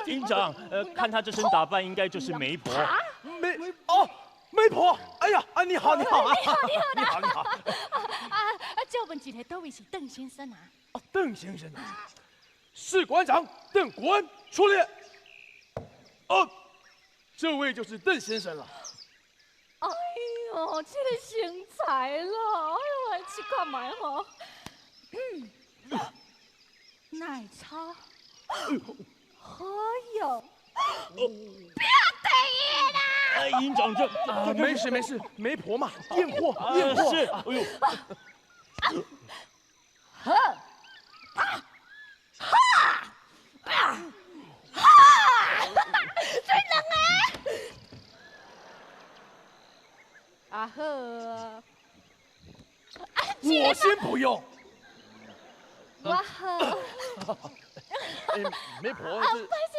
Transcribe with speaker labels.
Speaker 1: 营长，看他这身打扮，应该就是媒婆。
Speaker 2: 媒哦，媒婆，哎呀，啊，你好，你好啊，
Speaker 3: 你好，你好，
Speaker 2: 你好，你好。
Speaker 3: 啊啊！借问一下，佗位是邓先生啊？
Speaker 2: 哦，邓先生啊，士官长邓国恩出列。哦，这位就是邓先生了。
Speaker 3: 哎呦，這个成才了！哎呦，我試看覓吼。奶茶，哎呦，不要第一啦！
Speaker 1: 哎，營長這
Speaker 2: 沒事沒事，媒婆嘛，驗貨驗貨。
Speaker 1: 是，哎呦，
Speaker 3: 好，啊，哈，啊，哈，這兩个，啊好，
Speaker 2: 我先不用。
Speaker 3: 我好。
Speaker 2: 哎，媒婆
Speaker 3: 啊，歹勢